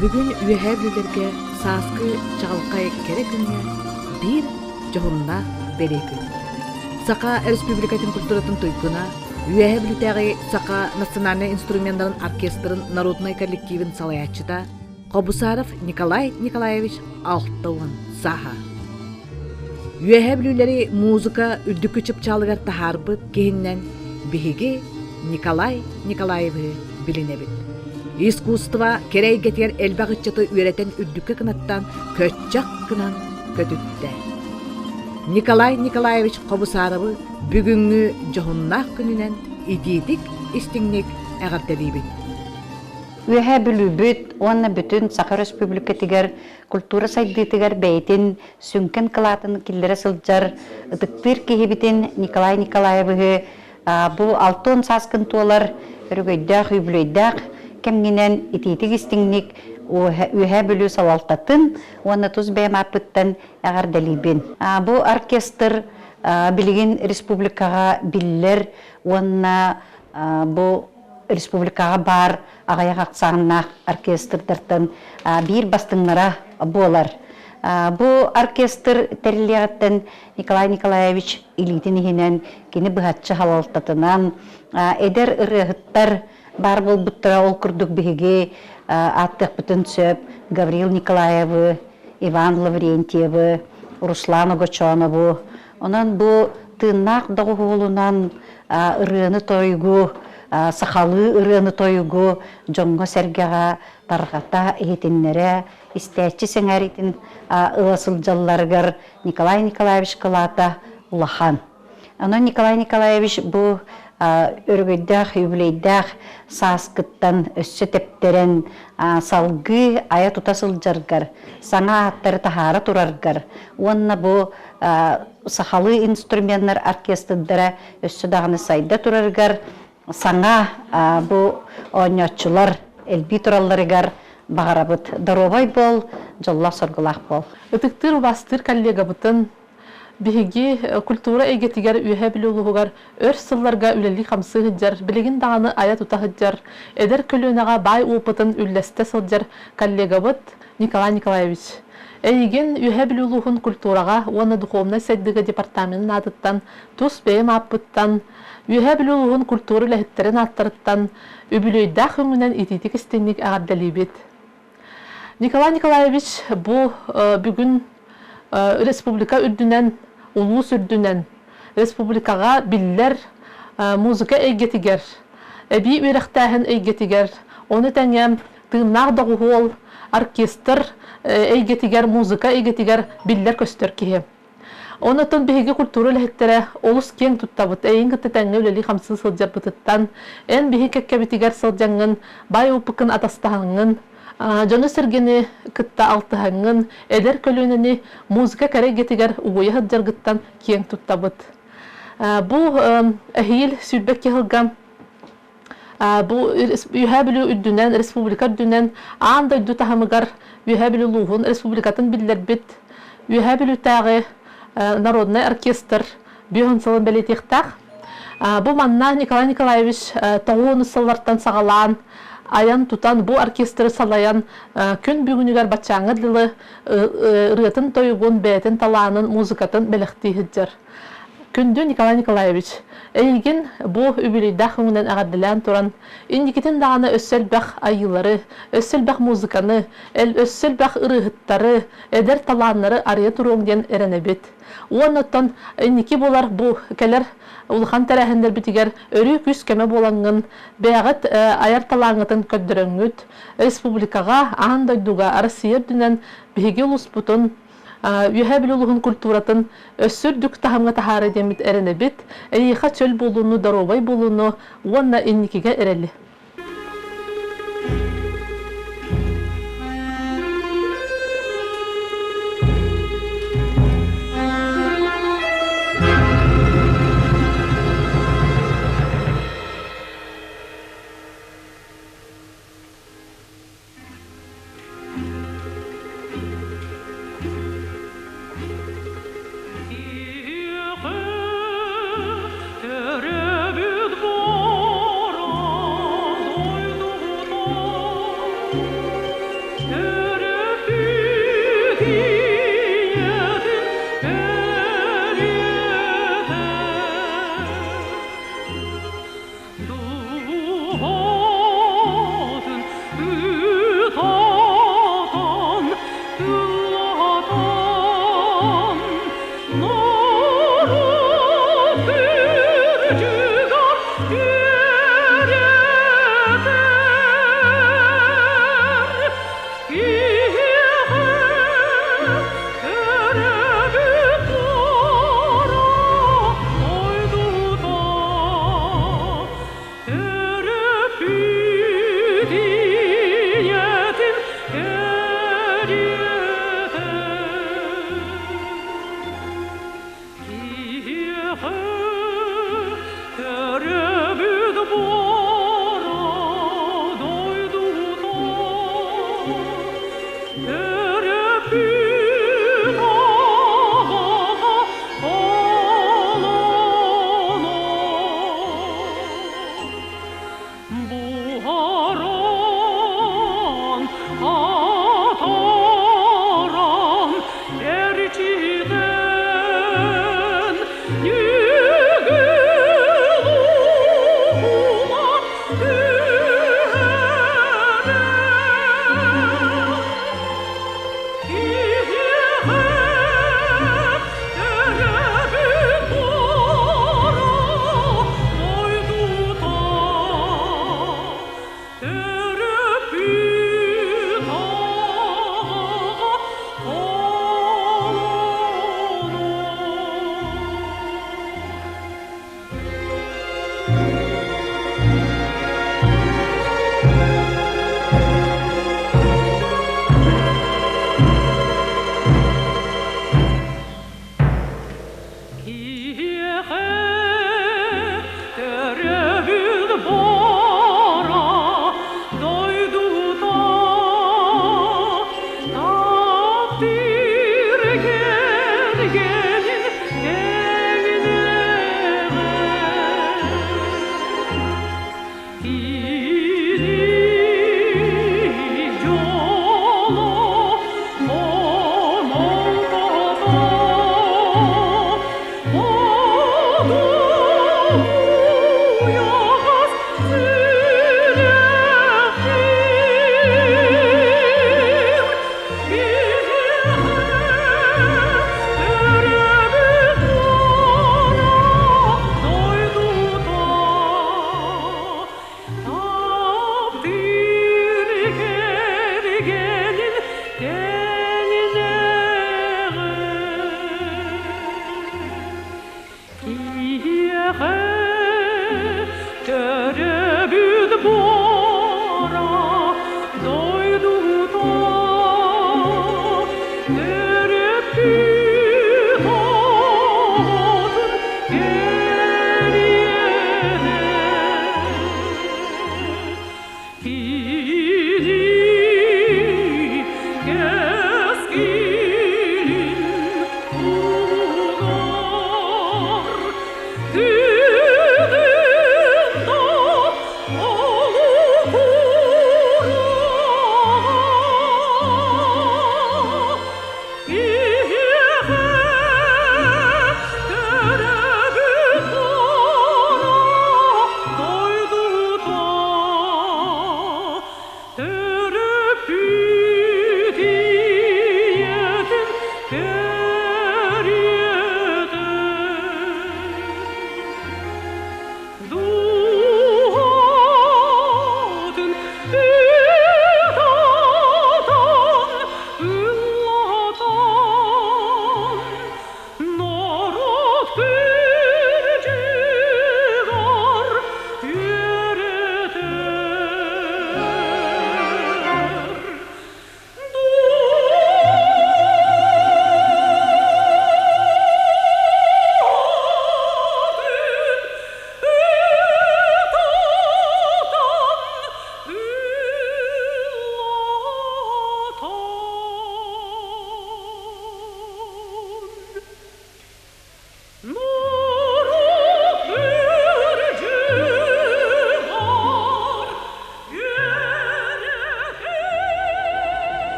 Бүгүн Үөһээ Бүлүүлэргэ сааскы чаҕылхай кэрэ күҥҥэ биир дьоһуннаах бэлиэ күн. Саха Республикатын культуратын туйгуна, Үөһээ Бүлүүтээҕи саха национальнай инструменнарын оркестрын народнай коллективын салайааччыта Хобусаров Николай Николаевич 60 сааһа. Үөһээ Бүлүүлэри музыка үрдүкү чыпчаалыгар таһаарбыт киһиннэн биһиги Николай Николаевиһы билинэбит. Искусство кэрэ эйгэтигэр элбэх ыччаты үөрэтэн үрдүккэ кынаттаан көччөх гынан көтүттэ. Николай Николаевич Хобусаровы бүгүҥҥү дьоһуннаах күнүнэн итиитик истиҥник эҕэрдэлиибит. Үөһээ Бүлүүбүт уонна бүтүн Саха Өрөспүүбүлүкэтигэр культура сайдыытыгар бэйэтин сүҥкэн кылаатын киллэрэ сылдьар ытыктыыр киһибитин Николай Николаевиһы бу 60 сааскын туолар өрөгөйдөөх үбүлүөйдээх кэмҥинэн итиитик-истиҥник Үөһээ Бүлүү салалтатын уонна тус бэйэм ааппыттан эҕэрдэлиибин. Бу оркестр билигин республикаҕа биллэр уонна бу республикаҕа баар аҕыйах ахсааннаах оркестрдартан биир бастыҥнара буолар. Бу оркестр тэриллиэҕиттэн Николай Николаевич илиитин иһинэн кини быһаччы салалтатынан эдэр ырыаһыттар баар буолбуттара. Ол курдук биһиги ааттыахпытын сөп Гаврил Николаевы, Иван Лаврентьевы, Руслан Огочонову. Онон бу тыыннаах доҕуһуолунан ырыаны-тойугу, сахалыы ырыаны-тойугу дьоҥҥо-сэргэҕэ тарҕата, иһитиннэрэ, истээччи сэҥээриитин ыла сылдьалларыгар Николай Николаевич кылаата улахан. Онон Николай Николаевич бу өрөгөйдөөх, юбилейдаах сааскыттан өссө тэптэрэн салгыы айа-тута сылдьаргар, саҥа ааттары таһаара тураргар уонна бу сахалыы инструменнар оркестрдара өссө даҕаны сайда турарыгар саҥа бу оонньооччулар элбии туралларыгар баҕарабыт. Доруобай буол, дьоллоох-соргулаах буол. Ытыктыыр, убаастыыр коллегабытын биһиги культура эйгэтигэр Үөһээ Бүлүү улууһугар өр сылларга үлэлии-хамсыы сылдьар, билигин даҕаны айа-тута сылдьар, эдэр көлүөнэҕэ баай опытын үллэстэ сылдьар коллегабыт Николай Николаевич. Эйигин Үөһээ Бүлүү улууһун культураҕа уонна духовнай сайдыыга департаменын аатыттан тус бэйэм ааппыттан Үөһээ Бүлүү улууһун культура үлэһиттэрин ааттарыттан үбүлүөйдээх күҥҥүнэн итиитик истиҥник эҕэрдэлиибит. Николай Николаевич бу бүгүн республика үрдүнэн, улуус үрдүнэн республикаҕа биллэр музыка эйгэтигэр, эбии үөрэхтээһин эйгэтигэр, ону тэҥэ тыыннаах доҕуһуол, оркестр эйгэтигэр, музыка эйгэтигэр биллэр-көстөр киһи. Онон биһиги культура үлэһиттэрэ олус киэҥ туттабыт, эйин кытта тэҥҥэ үлэлии-хамсыы сылдьарбытыттан, эн биһи кэккэбитигэр сылдьаҥҥын, баай опыккын атастаһаҥҥын, дьону-сэргэни кытта алтыһаҥҥын, эдэр көлүөнэни музыка кэрэ эйгэтигэр угуйа сылдьаргыттан киэҥ туттабыт. Бу эһиил 22 сылга бу Үөһээ Бүлүү үрдүнэн, республика үрдүнэн аан дойду таһымыгар Үөһээ Бүлүү улууһун республикатын биллэрбит Үөһээ Бүлүүтээҕи народнай оркестр бүөһүн сылын бэлиэтиэхтээх. Бу манна Николай Николаевич тоҕуону сыллартан саҕалаан айан-тутан бу оркестры салайан күн бүгүнүгэр баччааҥҥа дылы ырыатын-тойугун, бэйэтин талаанын, музыкатын бэлэхтии сылдьар. Күндү Николай Николаевич, эйигин бу үбүлүйдээх өҥүнэн эҕэрдэлээн туран, инникитин даҕаны өссө элбэх айыылары, өссө элбэх музыканы, өссө элбэх ырыаһыттары, эдэр талааннары арыйа туруоҥ диэн эрэнэбит. Уонна оттон инники буолар бу кэлэр улахан тэрээһиннэрбитигэр өрүү күүс-көмө буолаҥҥын, бэйэҕит айар талааҥҥытын көрдөрөҥҥүт, республикаҕа, аан дойдуга, Россия үрдүнэн биһиги улууспутун Үөһээ Бүлүү улууһун культуратын өссө үрдүк таһымҥа таһаарыы диэммит эрэнэбит. Эйиэхэ чөл буолууну, доруобай буолууну уонна инникигэ эрэли. Төрөбүт буорун. Төрөппүт ийэтин кэриэтэ. Дууһатын ытатан, тыллатан, норуот кырдьыгар үөрэтэр. Киһиэхэ төрөөбүт туора дойдута төрөппүт ийэтин кэриэтэ. Киһиэхэ төрөөбүт буора дойдута төрөппүт аҕаҕа олоно. Буһаран, атаран, эрчитэн, нүгүл уһума түһэрэн.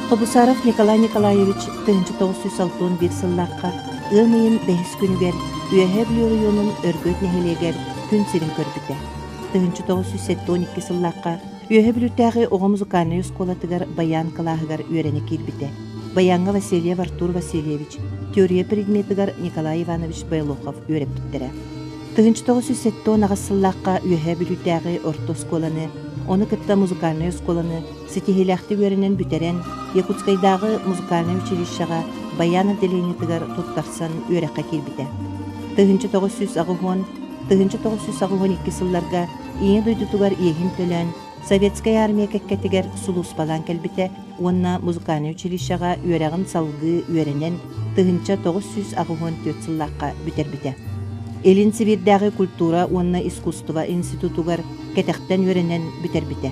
Хобусаров Николай Николаевич 1961 сыллаахха ыам ыйын бэһис күнүгэр Үөһээ Бүлүү оройуонун Өргөт нэһилиэгэр күн сирин көрбүтэ. 1972 сыллаахха Үөһээ Бүлүүтээҕи оҕо музыкальнай оскуолатыгар баян кылааһыгар үөрэнэ киирбитэ. Баяҥҥа Васильев Артур Васильевич, теория предметыгар Николай Иванович Байлохов үөрэппиттэрэ. 1978 сыллаахха Үөһээ Бүлүүтээҕи орто оскуоланы, ону кытта музыкальнай оскуоланы ситиһиилээхтик үөрэнэн бүтэрэн, Якутскайдааҕы музыкальнай училищеҕа баян отделениетыгар туттарсан үөрэххэ киирбитэ. 1980 1982 сылларга Ийэ дойдутугар иэһин төлөөн, Советскай Армия кэккэтигэр сулууспалаан кэлбитэ уонна музыкальнай училищеҕа үөрэҕин салгыы үөрэнэн 1984 сыллаахха бүтэрбитэ. Илин Сибиирдээҕи культура уонна искусство институтугар кэтэхтэн үөрэнэн бүтэрбитэ.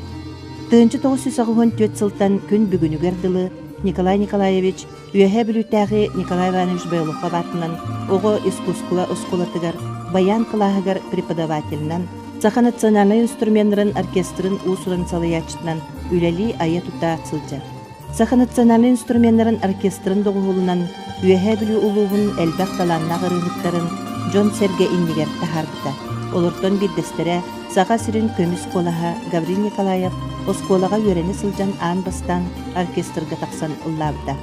1984 сылтан күн бүгүнүгэр дылы Николай Николаевич Үөһээ Бүлүүтээҕи Николай Иванович Бойлохов аатынан оҕо искусство оскуолатыгар баян кылааһыгар преподавателинэн, саха национальнай инструменнарын оркестрын уус-уран салайааччытынан үлэлии айа-тута сылдьар. Саха национальнай инструменнарын оркестрын доҕуһуолунан Үөһээ Бүлүү улууһун элбэх талааннаах ырыаһыттарын дьон-сэргэ иннигэр таһаарбыта. Олортон биирдэстэрэ Саха сирин көмүс куолаһа Гаврил Николаев оскуолаҕа үөрэнэ сылдьан аан бастаан оркестрга тахсан ыллаабыта.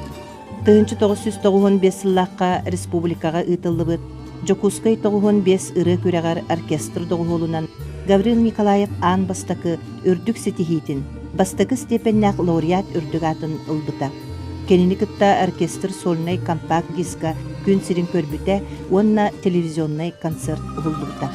1995 сыллаахха республикаҕа ыытыллыбыт Дьокуускай 95 ырыа күрэҕэр оркестр доҕуһуолунан Гаврил Николаев аан бастакы үрдүк ситиһиитин, бастакы степеннээх лауреат үрдүк аатын ылбыта. Кинини кытта оркестр сольнай компакт-диска күн сирин көрбүтэ уонна телевизионнай концерт уһуллубута.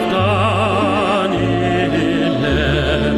Ырахтан иһиллэр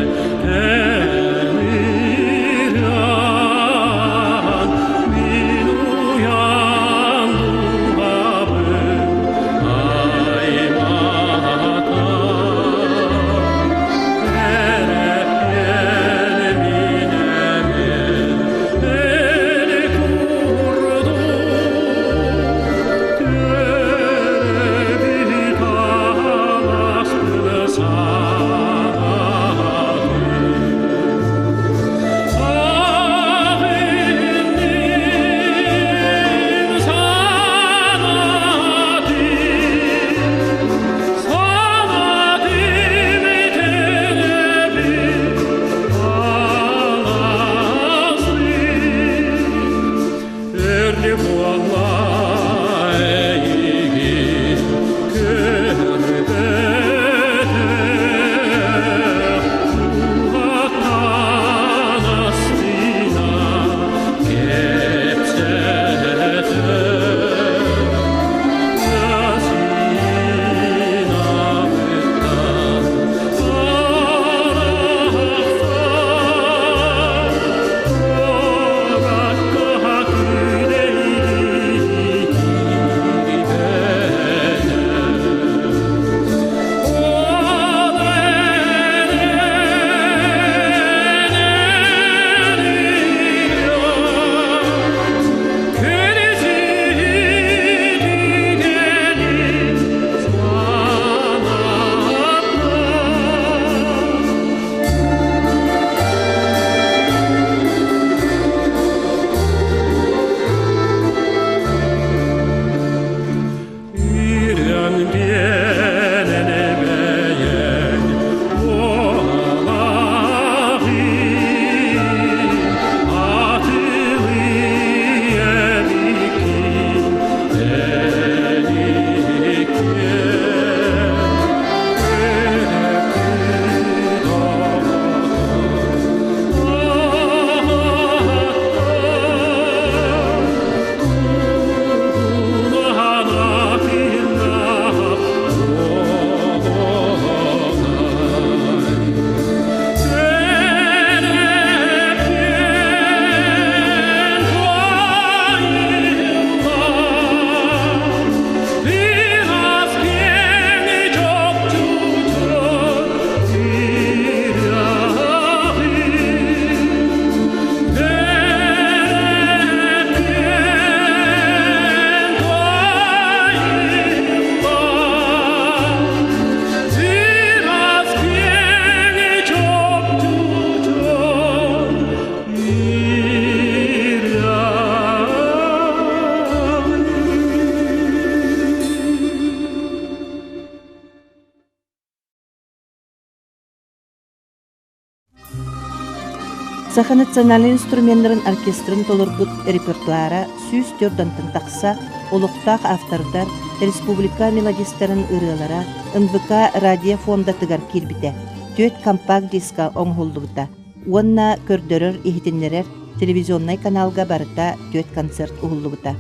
Саха национальнай инструменнарын оркестрын толорбут репертуара 104 тахса олохтоох автордар, республика мелодистарын ырыалара НВК радио фондатыгар киирбитэ, түөрт компакт-диска оҥоһуллубута уонна көрдөрөр-иһитиннэрэр телевизионнай каналга барыта түөрт концерт уһуллубута.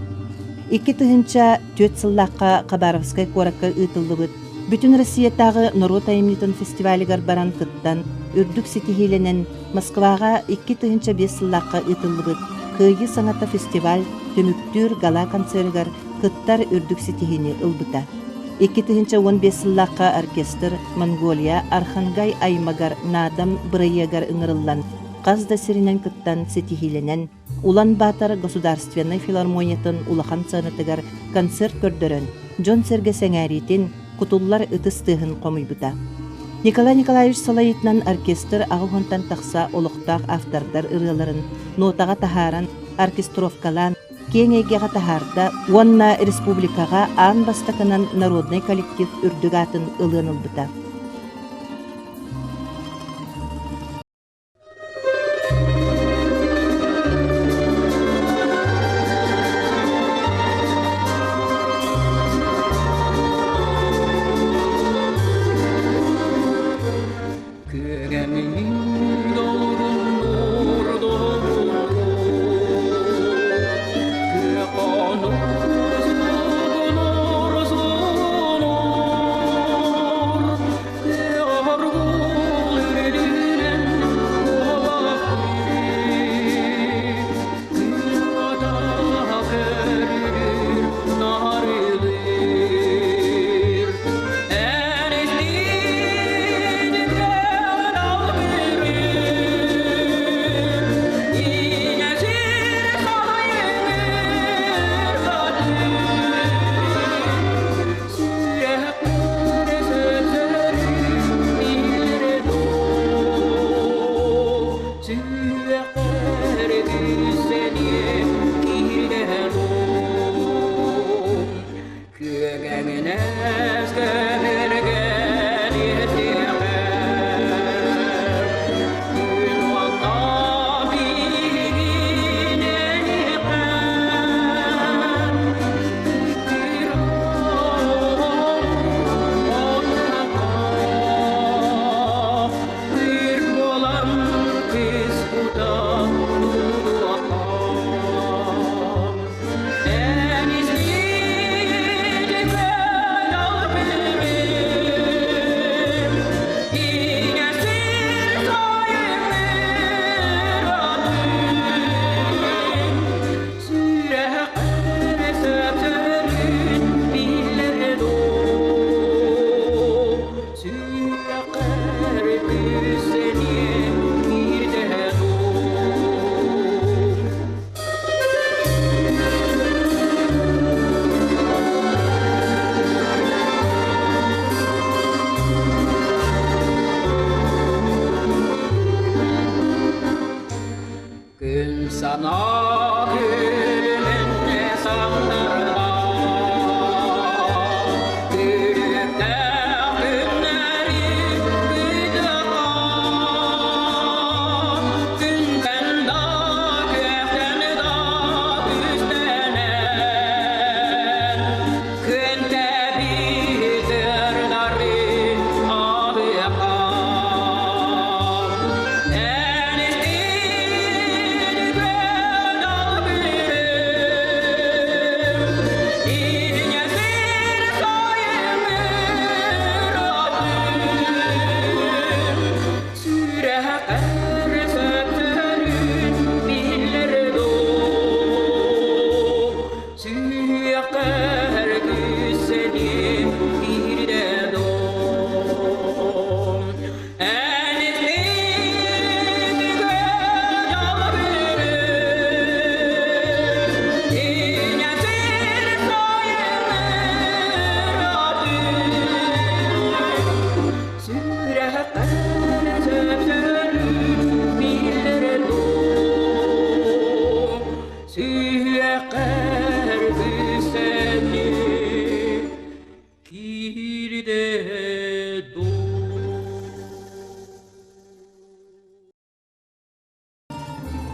2004 сыллаахха Хабаровскай куоракка ыытыллыбыт Бүтүн Россиятааҕы норуот айымньытын фестивалыгар баран кыттан, үрдүк ситиһиилэнэн Москваҕа 2005 сыллаахха ыытыллыбыт Кыайыы саҥата фестиваль түмүктүүр гала-концерыгар кыттар үрдүк ситиһиини ылбыта. 2015 сыллаахха оркестр Монголия Архангай аймагар Наадам бырайыагар ыҥырыллан, хас да сиринэн кыттан ситиһиилэнэн, Улан-Батор государственнай филармониятын улахан сыанатыгар концерт көрдөрөн, дьон-сэргэ сэҥээриитин, кутуллар ытыс тыаһын хомуйбута. Николай Николаевич салайыытынан оркестр аҕыс уонтан тахса олохтоох автордар ырыаларын нотаҕа таһааран, оркестровкалаан, киэҥ эйгэҕэ таһаарда уонна республикаҕа аан бастакынан народнай коллектив үрдүк аатын ылыан ылбыта. Күөгэммин долгуннуур долгуннуур Күөх хонуур сугунуур сугунуур.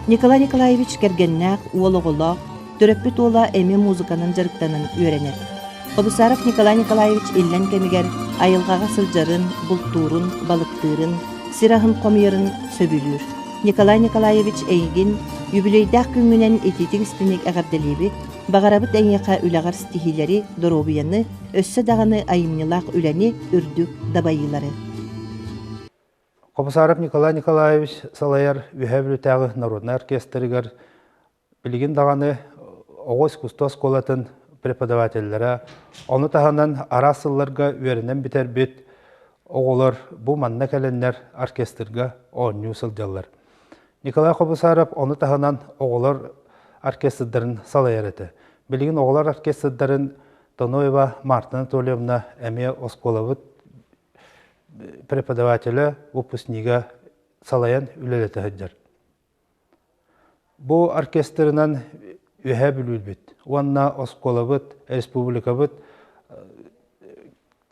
Николай Николаевич кэргэннээх, уол оҕолоох, төрөппүт уола эмиэ музыканан дьарыктанан үөрэнэр. Хобусаров Николай Николаевич иллэҥ кэмигэр айылҕаҕа сылдьарын, бултуурун, балыктыырын, сир аһын хомуйарын сөбүлүүр. Николай Николаевич эйигин юбилейдаах күҥҥүнэн итиитик истиҥник эҕэрдэлиибит, баҕарабыт эйиэхэ үлэҕэр ситиһиилэри, доруобуйаны, өссө даҕаны айымньылаах үлэни, үрдүк дабайыылары. Хобусаров Николай Николаевич салайар Үөһээ Бүлүүтээҕи народнай оркестрыгар билигин даҕаны оҕо искусство оскуолатын преподавателлэрэ, ону таһынан араас сылларга үөрэнэн бүтэрбит оҕолор бу манна кэлэннэр оркестрга оонньуу сылдьаллар. Николай Хобусаров ону таһынан оҕолор оркестрдарын салайар этэ. Билигин оҕолор оркестрдарын Тоноева Марта Анатольевна эмиэ оскуолабыт преподавателэ, выпускнига салайан үлэлэтэ сылдьар. Бу оркестрынан Үөһээ Бүлүүбүт уонна оскуолабыт, республикабыт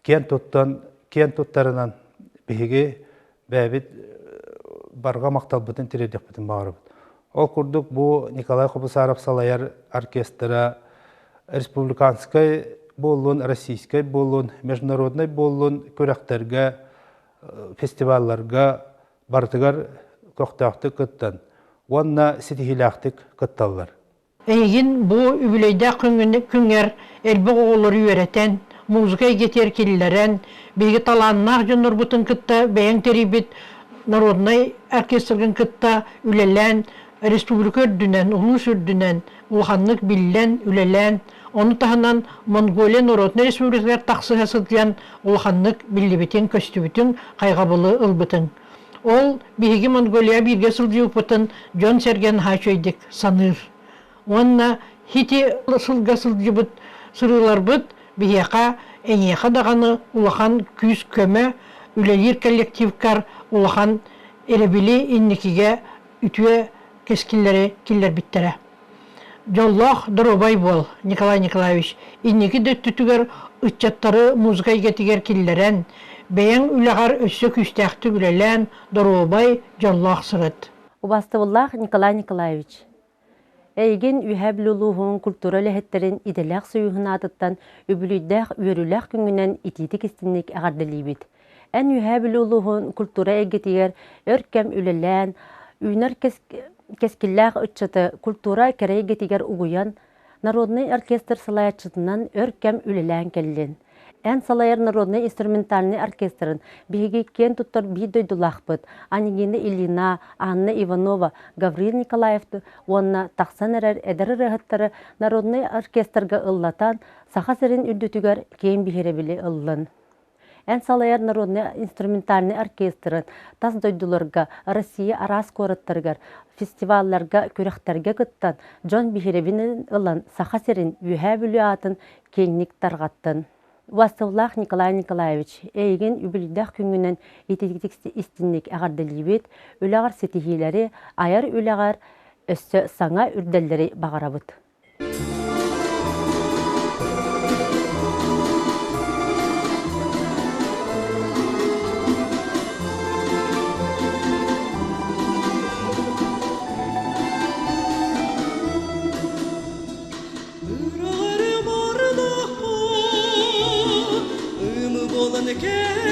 киэн туттан, киэн туттарынан биһиги бэйэбит барҕа махталбытын тириэрдиэхпитин баҕарабыт. Ол курдук бу Николай Хобусаров салайар оркестра республиканскай буоллун, российскай буоллун, международнай буоллун күрэхтэргэ, фестивалларга барытыгар көхтөөхтүк кыттан уонна ситиһиилээхтик кытталлар. Эйигин бу үбүлүөйдээх күҥҥэр элбэх оҕолору үөрэтэн, музыка эйгэтигэр киллэрэн, биһиги талааннаах дьоннорбутун кытта бэйэҥ тэрийбит народнай оркестргын кытта үлэлээн, республика үрдүнэн, улуус үрдүнэн улаханнык биллэн, үлэлээн, ону таһынан Монголия народнай республикатыгар тахсыһа сылдьан улаханнык биллибитиҥ, көстүбүтүҥ, хайҕабылы ылбытыҥ. Ол биһиги Монголия бииргэ сылдьыбыппытын дьон-сэргэ наһаа үчүгэйдик саныыр. Уонна ити сылга сылдьыбыт сырыыларбыт биһиэхэ, эйиэхэ даҕаны улахан күүс-көмө, үлэлиир коллективкар улахан эрэбили инникигэ үтүө кэскиллэри киллэрбиттэрэ. Дьоллоох доруобай буол, Николай Николаевич. Инники да өттүтүгэр ыччаттары музыка эйгэтигэр киллэрэн, бэйэҥ үлэҕэр өссө күүстээхтик үлэлээн, доруобай, дьоллоох сырыт. Убаастабыллаах Николай Николаевич, эйигин Үөһээ Бүлүү улууһун культура үлэһиттэрин идэлээх сойууһун аатыттан үбүлүйдээх үөрүүлээх күҥҥүнэн итиитик-истиҥник эҕэрдэлиибит. Эн Үөһээ Бүлүү улууһун культура эйгэтигэр өр кэм үлэлээн, үүнэр кэскиллээх ыччаты культура кэрэ эйгэтигэр угуйан, народнай оркестр салайааччытынан өр кэм үлэлээн кэллин. Эн салайар народнай инструментальнай оркестрын биһиги киэн туттар биир дойдулаахпыт Анегина Ильина, Анна Иванова, Гаврил Николаев уонна тахсан эрэр эдэр ырыаһыттары народнай оркестрга ыллатан, Саха сирин үрдүтүгэр киэҥ биһирэбили ыллын. Эн салайар народнай инструментальнай оркестрын тас дойдуларга, Россия араас куораттарыгар, фестивалларга, күрэхтэргэ кыттан, дьон биһирэбин ылан, Саха сирин, Үөһээ Бүлүү аатын киэҥник тарҕаттын. Убаастабыллаах Николай Николаевич, эйигин үбүлүйдээх күҥҥүнэн ититик истинник эҕэрдэлиибит, үлэҕэр ситиһиилэри, айар үлэҕэр өссө саҥа үрдэллэри баҕарабыт. Ырыгыры мордохо, ымы болан кэллим.